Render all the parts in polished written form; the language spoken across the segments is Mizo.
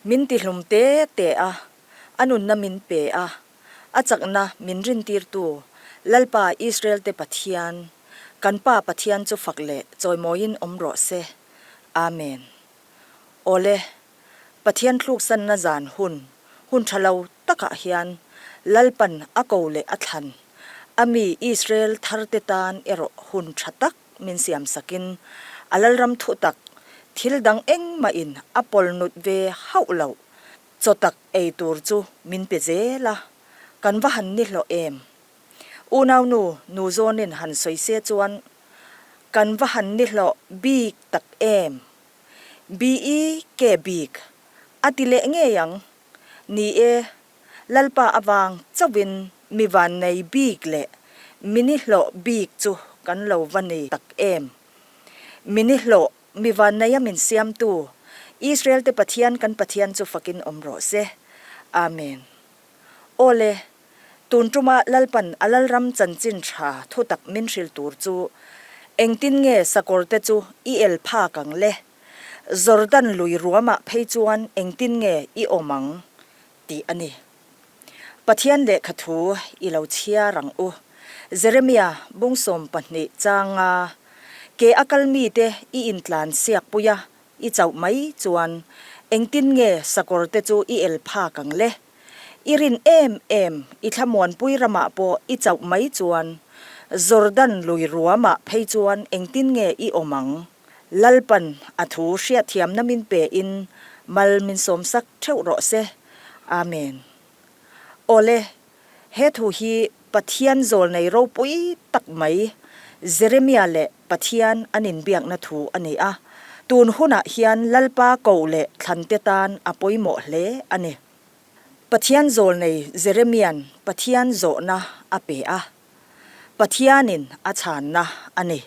Min tihlum te te a, a nunna min pe a, a chakna min rintirtu Lalpa Israel-te Pathian, kan Pa Pathian chu fak leh chawimawiin awm rawh se. Amen. Awle, Pathian tluksanna zan hun, hun tha lo takah hian Lalpan a ko leh a thlan a mi Israel tharte tan erawh hun tha tak min siam sakin a Lalram thutak thil dang engmahin a pawlnut ve hauh loh chaw tak ei tur chu min pe zel a, kan va han ni hlawh em? Unaunu nu zawnin han sawi se chuan kan va han ni hlawh bik tak em? BEK bik a ti leh ngei ang. Ni e, Lalpa avang chauhin mi vannei bik leh mi nihlawh bik chu kan lo va ni tak em? Mi nihlawh mi vanneia min siamtu Israel-te Pathian kan Pathian chu fakin awm rawh se. Amen. Aw le, tun tuma Lalpan a Lalram chanchin tha thutak min hrilh tur chu engtin nge sakawrte chu i el phak ang le? Jordan lui ruamah phei chuan engtin nge i awm ang? tih a ni. Pathian lehkha thu i lo chhiar ang u. Jeremia bung 12 changa ke a kal mite i intlan siak pui a, I chauh mai chuan engtin nge sakawr te chu i el phak ang le? I rin em em i thlamuanpui ramah pawh i chauh mai chuan Jordan lui ruamah phei chuan engtin nge i awm ang? Lalpan a thu hriatthiamna min pe in mal min sawmsak theuh rawh se. Amen. Awle, He thu hi Pathian zawlnei ropui tak mai Jeremia leh Pathian an inbiakna thu a ni a, tun hunah hian Lalpa koh leh thlante tan a pawimawh hle a ni. Pathian zawlnei Jeremia'n Pathian zawhna a pe a, Pathianin a chhanna a ni.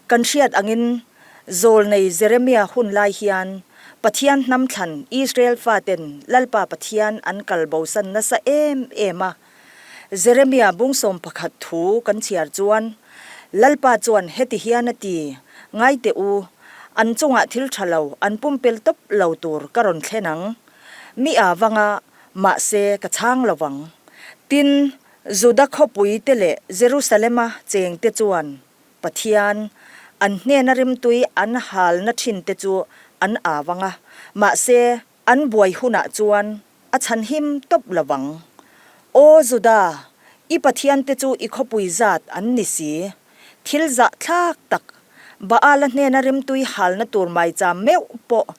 Kan hriat angin Zawlnei Jeremia hun lai hian Pathian hnam thlan Israel faten Lalpa Pathian an kal bosan nasa em em a. Jeremia bung 11 thu kan chhiar chuan Lalpa chuan heti hian a ti, Ngai teh u, an chungah thil tha lo an pumpel tawp lo tur ka rawn thlen ang. Mi a vanga, mahse ka chhang lo vang. Tin, Juda khawpui te leh Jerusalema chengte chuan Pathian an hnena rimtui an halna thin te chu an au ang a, mahse an buai hunah chuan a chhanhim tawp lo vang. Aw Juda, i Pathian te chu i khawpui zat an ni si. Thil zahthlak tak, Baala hnena rimtui halna tur maicham meuh pawh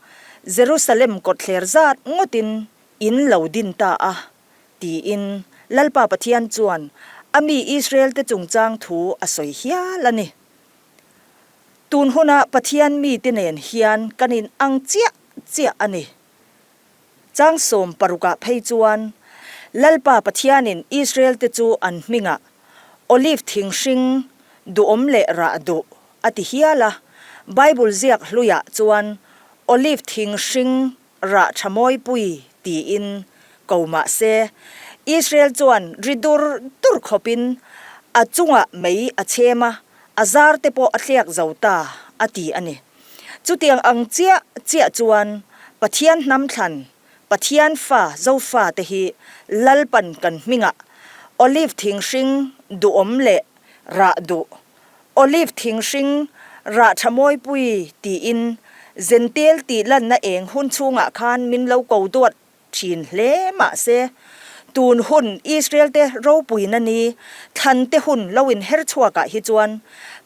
Jerusalem kawtthler zat ngawtin in lo din ta a. Tiin Lalpa Pathian chuan a mi Israel-te chungchang thu a sawi hial a ni. Tun huna Pathian mite nen hian kan in ang chiah chiah a ni. Chang 16ah phei chuan Lalpa Pathianin Israel-te chu an hmingah Olive thing hring duhawm leh rah duh a ti hial a. Bible ziak hluiah chuan Olive thing hring Rah tha mawipui tiin ko mah se, Israel chuan ri dur dur khawpin a chungah mei a chhem a, a zar te pawh a tliak zo ta a ti a ni. Chutiang ang chiah chiah chuan Pathian hnam thlan, Pathian fa Zofa te hi Lalpan kan hmingah Olive thing hring duhawm leh rah duh Olive thing hring rah tha mawipui tiin Zentel tih lanna eng hun chhungah khan min lo ko duat thin hle mah se, tun hun Israel te ropuina ni thlan te hun lo in her chhuakah hi chuan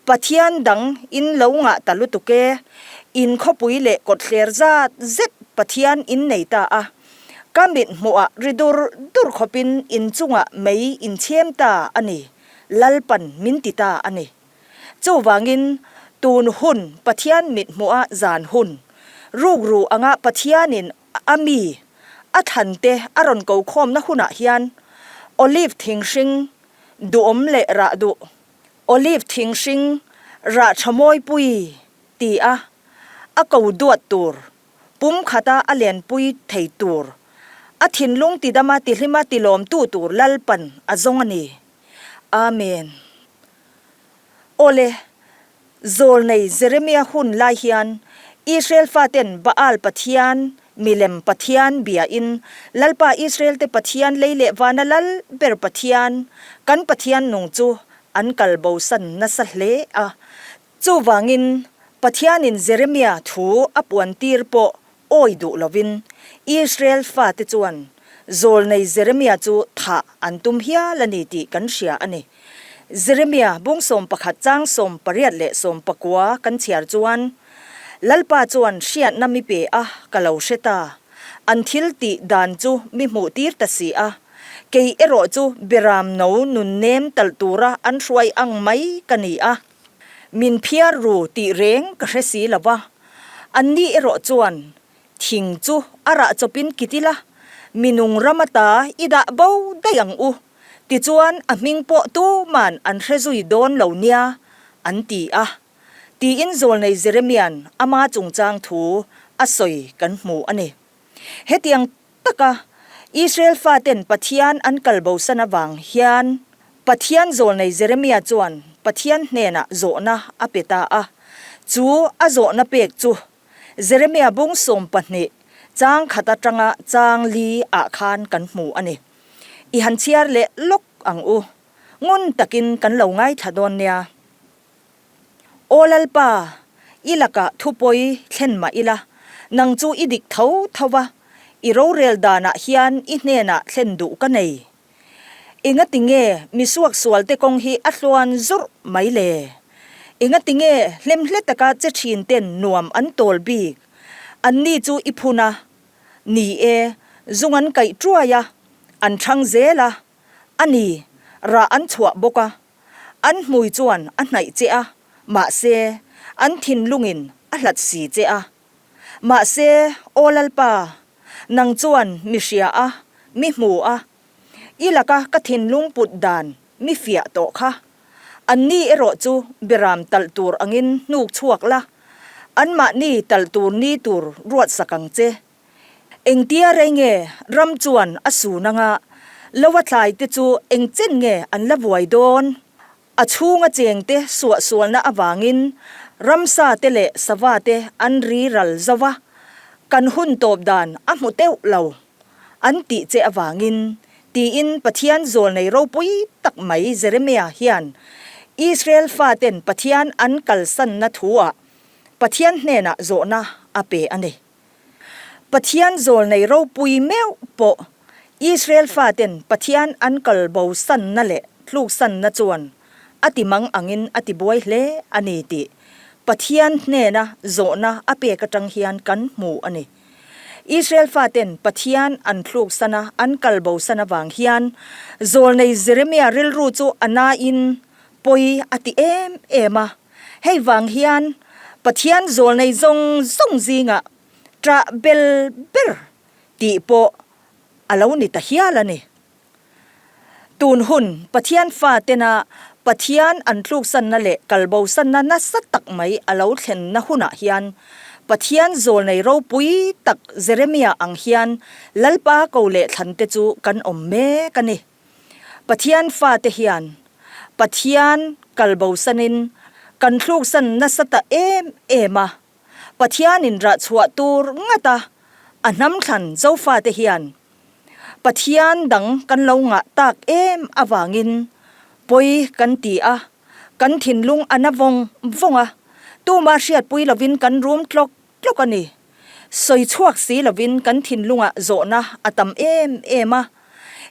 Pathian dang in lo ngah ta lutuk e, in khawpui leh kawtthler zat zet Pathian in nei ta a, ka mit hmuhah ri dur dur khawpin in chungah mei in chhem ta a ni. Lalpan min ti ta a ni. Chuvangin, tun hun Pathian mit hmuha zan hun, rukru anga Pathianin a mi a thlante a rawn ko khawmna hunah hian Olive thing hring duhawm leh rah duh, Olive thing hring rah tha mawipui ti a a ko duat tur, pum khata a lenpui thei tur, a thinlung tidama tihlima tilawmtu tur Lalpan a zawng a ni. Amen. Awle, Zawlnei Jeremia hun lai hian Israel faten Baal pathian Milem Pathian biain Lalpa Israelte Pathian lei leh vana lal ber Pathian, kan Pathian nung chu an kal bosan nasa hle a. Chuvangin, Pathianin Jeremia thu a puantir pawh awi duh lovin Israel fate chuan zawlnei Jeremia chu thah an tum hial a ni tih kan hria a ni. Jeremia bung 11 chang 18 leh 19 kan chhiar chuan, Lalpa chuan hriatna mi pe a, ka lo hre ta. An thil tih dan chu mi hmuh tir ta si a. Kei erawh chu beram no nun nem talh tura an hruai ang mai ka ni a. Min phiar ru tih reng ka hre si lo va. Anni erawh chuan thing chu a rah chawpin kit ila, mi nung ram ata i dah bo daih ang u, tichuan a hming pawh tuman an hre zui dawn lo nia, an ti a. Tiin zawlnei Jeremia'n ama chungchang thu a sawi kan hmu a ni. Hetiang taka Israel faten Pathian an kal bosan avang hian Pathian zawlnei Jeremia chuan Pathian hnenah zawhna a pe ta a. Chu a zawhna pek chu Jeremia bung 12 chang khat atanga chang li ah khan kan hmu a ni. I han chhiar leh lawk ang u. Ngun takin kan lo ngaithla dawn nia. Aw Lalpa, i lakah thupawi thlen mah ila, nang chu i dik tho tho va, i rorel danah hian i hnenah thlen duh ka nei. Engati nge mi suaksualte kawng hi a hluan zurh mai le? Engati nge hlemhle taka che thin ten nuam an tawl bik? Anni chu i phun a, ni e, zung an kaih tuai a, an thang zel a, a ni, rah an chhuah bawk a. An hmui chuan a hnaih che a, mahse, an thinlungin a hlat si che a. Mahse, Aw Lalpa, nang chuan mi hria a, mi hmu a, i laka ka thinlung put dan mi fiah tawh kha. Anni erawh chu beram talh tur angin hnuk chhuak la, anmahni talh tur ni tur ruatsak ang che. Engtia rei nge ram chuan a sun anga lo a tlai te chu eng chen nge an la vuai dawn? A chhunga cheng te suahsualna avangin ramsa te leh sava te an ri ral zo va, kan hun tawp dan a hmu teuh lo an tih che avangin tiin Pathian zawlnei ropui tak mai Jeremia hian Israel faten Pathian an kalsanna thu-ah Pathian hnenah zawhna a pe a ni. Pathian zawlnei ropui meuh pawh Israel faten Pathian an kal bo sanna leh tluk sanna chuan a ti mang angin a ti buai hle a ni tih Pathian hnena zawhna a pek atang hian kan hmu a ni. Israel faten Pathian an tluk sana an kal bo san avang hian zawlnei Jeremia rilru chu a nain pawi a ti em em a. Hei vang hian Pathian zawlnei zawng zawng zingah ṭah bel ber tih pawh a lo ni ta hial a ni. Tun hun Pathian fa tena Pathian an tluksanna leh kalbosanna nasa tak mai a lo thlenna hunah hian Pathian zawlnei ropui tak Jeremia ang hian Lalpa ko leh thlante chu kan awm mek a ni. Pathian fate hian Pathian kalbosanin kan thluksan nasa ta em em a, Pathianin rahchhuah tur ngata a hnamthlan Zofate hian Pathian dang kan lo ngah tak em avangin pawi kan ti a, kan thinlung a na vawng vawng a, tuma hriatpui lovin kan rum tlawk tlawk a ni. Sawi chhuak si lovin kan thinlungah zawhna a tam em em a,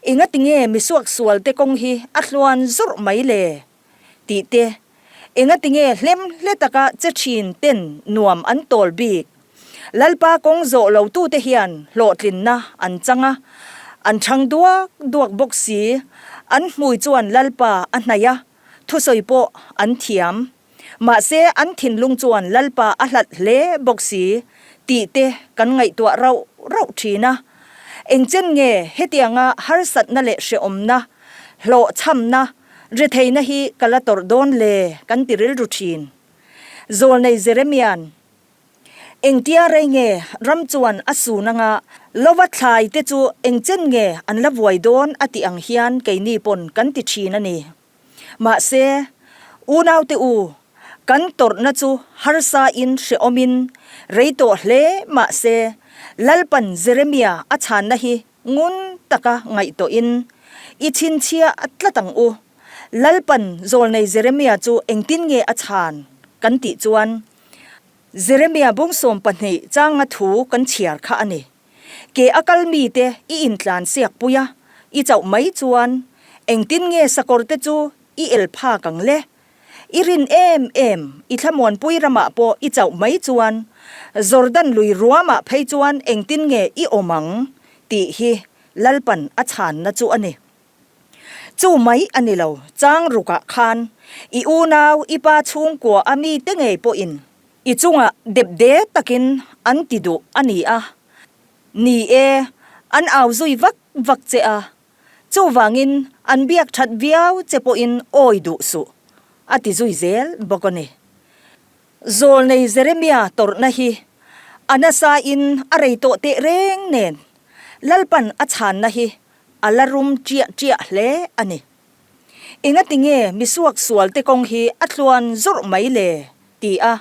Engati nge misuak sualte kawng hi a hluan zurh mai le? tih te, Engati nge hlem hle taka che thin ten nuam an tawl bik? Lalpa kawng zawh lo tute hian hlawhtlinna an chang a, an chhang duak duak bawk si, an hmui chuan Lalpa a hnaih a, thusawi pawh an thiam. Mahse, an thinlung chuan Lalpa a hlat hle bawk si tih te kan ngaihtuah rauh rauh thin a. Engchen nge hetianga harsatna leh hrehawmna, hlawhchhamna, retheihna hi ka la tawrh dawn le kan ti rilru thin. Zawlnei Jeremia'n, Engtia rei nge ram chuan a sun anga lova thlai te chu engchen nge an la vuai dawn a tih ang hian keini pawn kan ti thin a ni. Mahse, unaute u, Kan tawrhna chu harsain hrehawmin rei tawh hle mah se, Lalpan Jeremia a chhanna hi ngun taka ngaihtuahin i chhinchhiah tlat ang u. Lalpan zawlnei Jeremia chu engtin nge a chhan kan tih chuan, Jeremia bung 12 changa thu kan chhiar kha a ni. Ke a kal mite i intlan siak pui a, i chauh mai chuan engtin nge sakawr te chu i el phak ang le? I rin em em, i thlamuanpui ramah pawh i chauh mai chuan Jordan lui ruamah phei chuan engtin nge i awm ang tih hi Lalpan a chhanna chu a ni. Chu mai a ni lo, chang rukah khan i unau, i pa chhungkua a mite ngei pawhin i chungah depde takin an ti duh a ni a. Ni e, an au zui vak vak che a, chuvangin an biak that viau che pawhin awi duh suh, a ti zui zel bawk a ni. Zawlnei Jeremia tawrhna hi a nasain a rei tawh teh reng nen Lalpan a chhanna hi A la rum ṭiah ṭiah hle a ni. Engati nge misuak sualte kawng hi a tluan zawrh mai le? ti a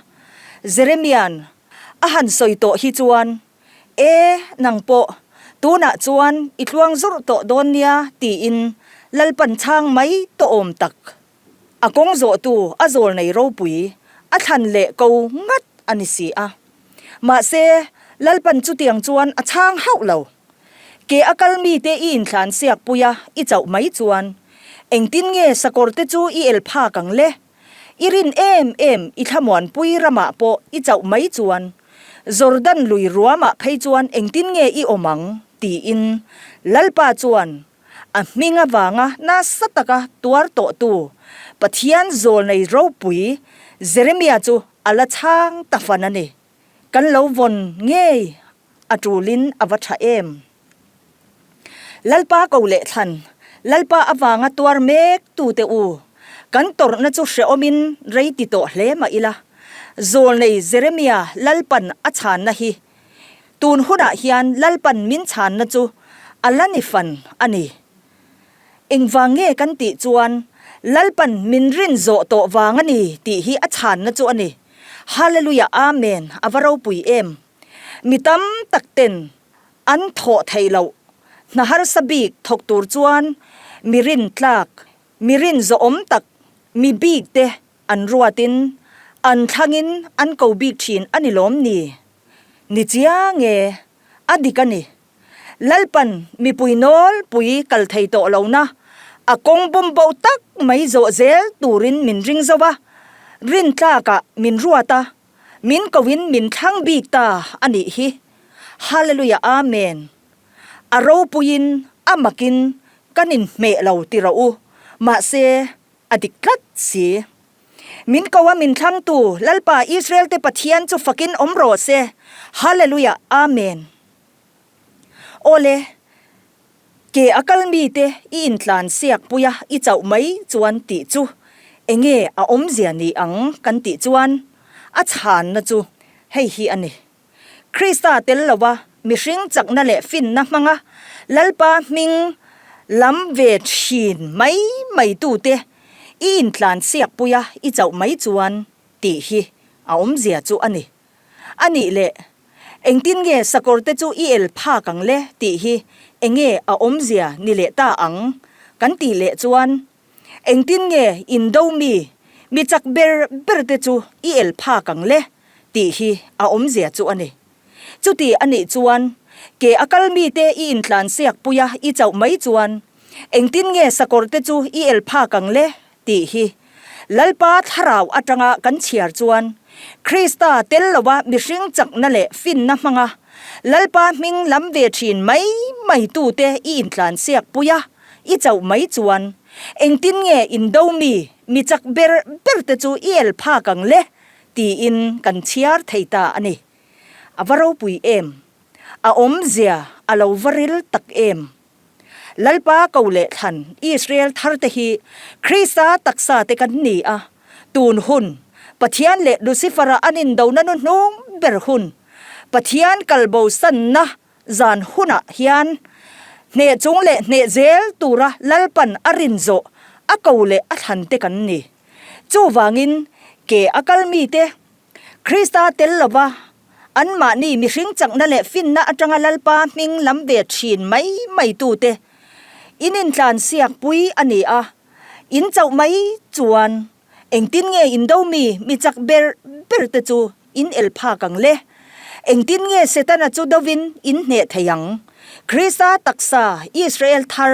Jeremia'n a han sawi tawh hi chuan, E, nang pawh, tunah chuan i tluang zawrh tawh dawn nia tiin Lalpan chhang mai tawh awm tak. A kawng zawhtu a zawl nei ropui a thlan leh ko ngat a ni si a. Mahse, Lalpan chutiang chuan a chhang hauh lo. Ke a kal mite i inthlan siak pui a, i chauh mai chuan engtin nge sakawr te chu i el phak ang le? I rin em em i thlamuanpui ramah pawh i chauh mai chuan Jordan lui ruamah phei chuan engtin nge i awm ang? tiin Lalpa chuan a hming avanga nasa taka tuar tawhtu Pathian zawlnei ropui Jeremia chu a la chhang ta fan a ni. Kan lo vawn ngei a tulin a va tha em? Lalpa ko leh thlan, Lalpa avanga tuar mek tute u, kan tawrhna chu hrehawmin rei ti tawh hle mah ila, zawlnei Jeremia Lalpan a chhanna hi tun hunah hian Lalpan min chhanna chu a la ni fan a ni. Engvang nge kan tih chuan Lalpan min rin zawh tawh vang a ni tih hi a chhanna chu a ni. Hallelujah Amen a va ropui em! Mi tam tak ten an thawh theih loh hna harsa bik thawk tur chuan mi rin tlak, mi rin zawhawm tak, mi bik te an ruatin an thlangin an ko bik thin a ni lawm ni? Ni chiang e, a dik a ni. Lalpan mipui nawlpui kal thei tawh lo na, a kawng bum bo tak mai zawh zel turin min ring zo a, rin tlakah min ruat a, min koin min thlang bik ta a nih hi. Hallelujah Amen. A ropuiin a makin kan inhmeh lo ti rawh u, mahse a dik tlat si. Min ko a min thlangtu Lalpa Israel te Pathian chu fakin awm rawh se. Hallelujah Amen. Awle, ke a kal mite i intlan siak pui a i chauh mai chuan tih chu enge a awmzia ni ang kan tih chuan a chhanna chu hei hi a ni. Krista tel lova mihring chakna leh finna hmanga Lalpa hming lam ve thin mai mai tute i intlan siak pui a i chauh mai chuan tih hi a awmzia chu a ni. A nih leh, engtin nge sakawr te chu i el phak ang le tih hi enge a awmzia ni leh ta ang kan tih leh chuan, engtin nge indo mi, mi chak ber ber te chu i el phak ang le tih hi a awmzia chu a ni. Chuti a nih chuan, ke a kal mite i intlan siak pui a i chauh mai chuan, engtin nge sakawr te chu i el phak ang le tih hi Lalpa thlarau atanga kan chhiar chuan Krista tel lova mihring chakna leh finna hmanga Lalpa hming lam ve thin mai mai tute i intlan siak pui a, i chauh mai chuan engtin nge indo mi mi chak ber ber te chu i el phak ang le tiin kan chhiar thei ta a ni. A va ropui em? A awmzia a lo va ril tak em? Lalpa ko leh thlan Israel tharte hi Krista taksa te kan ni a, tun hun, Pathian leh Lucifer-a an indona nu hnung ber hun, Pathian kalbo sanna zan hunah hian hneh chung leh hneh zel tura Lalpan a rin zawh a ko leh a thlan te kan ni. Chuvangin. Ke a kal mite, Krista tel lova anmahni mihring chakna leh finna atanga Lalpa hming lam ve thin mai mai tute in intlansiak pui a ni a, in chauh mai chuan engtin nge indo mi mi chak ber ber te chu in el phak ang le? Engtin nge Setana chu dovin in hneh thei ang? Krista taksa Israel thar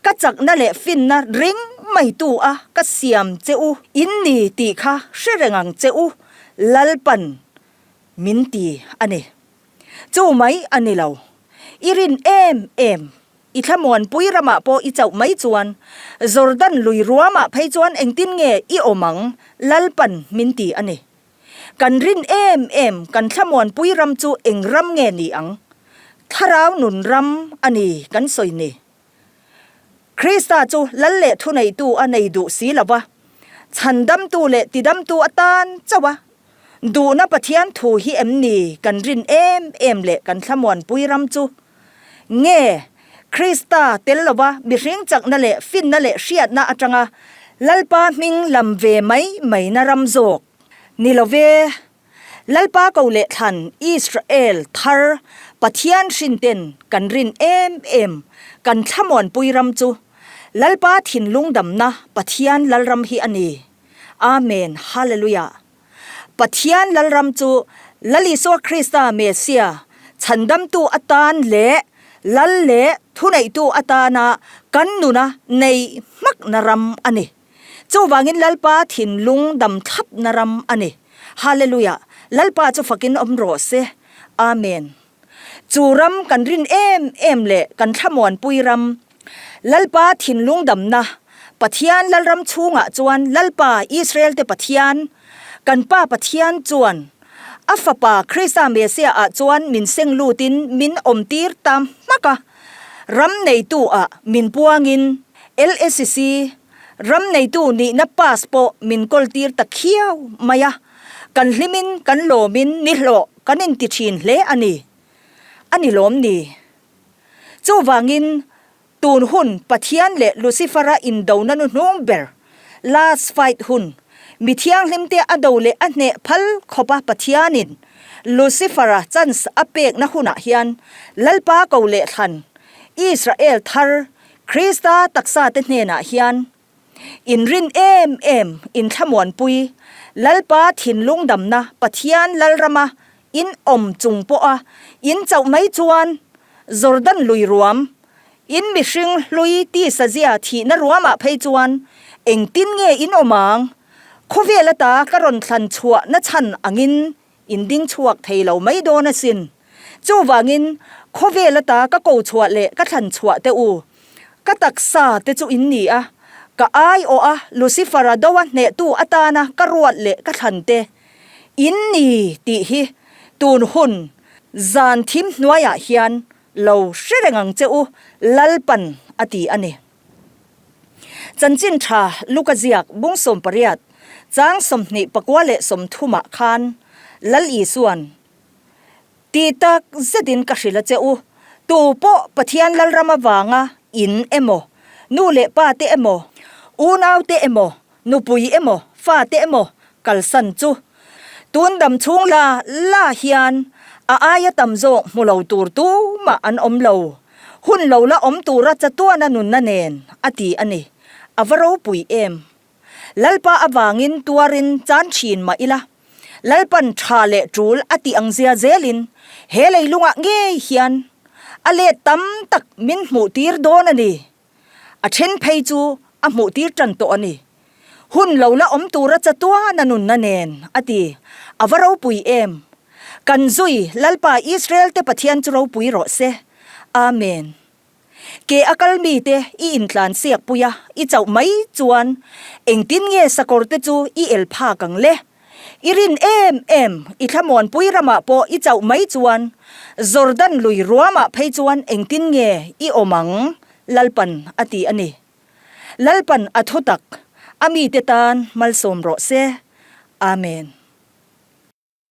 ka chakna leh finna ring maitu a ka siam che u in ni tih kha hre reng ang che u, Lalpan min ti a ni. Chu mai a ni lo. I rin em em, i thlamuanpui ramah pawh i chauh mai chuan Jordan lui ruamah phei chuan engtin nge i awm ang, Lalpan min ti a ni. Kan rin em em kan thlamuanpui ram chu eng ram nge ni ang? Thlarau nun ram a ni kan sawi ni. Krista chu lal leh thuneitu a nei duh si lo va, chhandamtu leh tidamtu atan chauh a duhna Pathian thu hi em ni kan rin em em leh kan thlamuanpui ram chu? Nge Krista tel lova mihring chakna leh finna leh hriatna atanga Lalpa hming lam ve mai maina ram zawk? Ni lo ve, Lalpa ko leh thlan Israel thar Pathian hrinten kan rin em em kan thlamuanpui ram chu Lalpa thinlung damna Pathian Lalram hi a ni. Amen Hallelujah. Pathian Lalram chu Lal Isua Krista Messia chhandamtu atan leh Lal leh thuneihtu atana kan nuna nei hmakna ram a ni. Chuvangin Lalpa thinlung dam thlapna ram a ni. Hallelujah! Lalpa chu fakin awm rawh se. Amen. Chu ram kan rin em em leh kan thlamuanpui ram, Lalpa thinlung damna, Pathian Lalram chhungah chuan Lalpa Israel-te Pathian, kan Pa Pathian chuan a Fapa Krista Messiah-ah chuan min seng lutin min awmtir ta hmak a, ram neitu-ah min puangin LSC ram neitu nihna pass pawh min kawltir ta khiau mai a, kan hlimin kan lawmin nihlawh kan inti thin hle a ni. A ni lawm ni? Chuvangin tun hun Pathian leh Lucifer-a indona nuhnung ber, last fight hun, mi thianghlimte a do leh a hneh phal khawpa Pathianin Lucifer-a chance a pekna hunah hian Lalpa ko leh thlan Israel thar Krista taksate hnenah hian Inrin em em, inthlamuanpui, Lalpa thinlung damna Pathian Lalrama in awm chung pawha in chauh mai chuan Jordan lui ruam, in mihring hlui tisa zia thihna ruamah phei chuan engtin nge in awm ang? Khawvel ata ka rawn thlan chhuahna chhan angin in ding chhuak thei lo mai dawn asin. Chuvangin, khawvel ata ka ko chhuah leh ka thlan chhuah te u, ka taksa te chu in ni a, ka aiawh a Lucifer-a doa hnehtu atana ka ruat leh ka thlan te in ni tih hi tun hun zan thim hnuaiah hian lo hre reng ang che u, Lalpan a ti a ni. Chanchin tha Luka ziak bung 18 chang 24 leh 30 ah khan Lal Isuan Ti tak zetin ka hrilh a che u, tu pawh Pathian Lalram avanga in emaw, nu leh pa te emaw, unau te emaw, nupui emaw, fa te emaw kalsan chu tun dam chhung la la hian a aia tam zawk hmu lo tur tumah an awm lo, hun lo la awm tura chatuana nunna nen a ti a ni. A va ropui em! Lalpa avangin tuarin chan thin mah ila, Lalpan tha leh tul a tih ang zia zelin he leilungah ngei hian a let tam tak min hmuh tir dawn a ni. A then phei chu a hmuh tir tan tawh a ni. Hun lo la awm tura chatuana nunna nen a ti. A va ropui em! Kan zui Lalpa Israel te Pathian chu ropui rawh se. Amen. Ke a kal mite i intlan siak pui a, i chauh mai chuan engtin nge sakawr te chu i el phak ang le? I rin em em, i thlamuanpui ramah pawh i chauh mai chuan Jordan lui ruamah phei chuan engtin nge i awm ang? Lalpan a ti a ni. Lalpan a thutak a mite tan malsawm rawh se. Amen.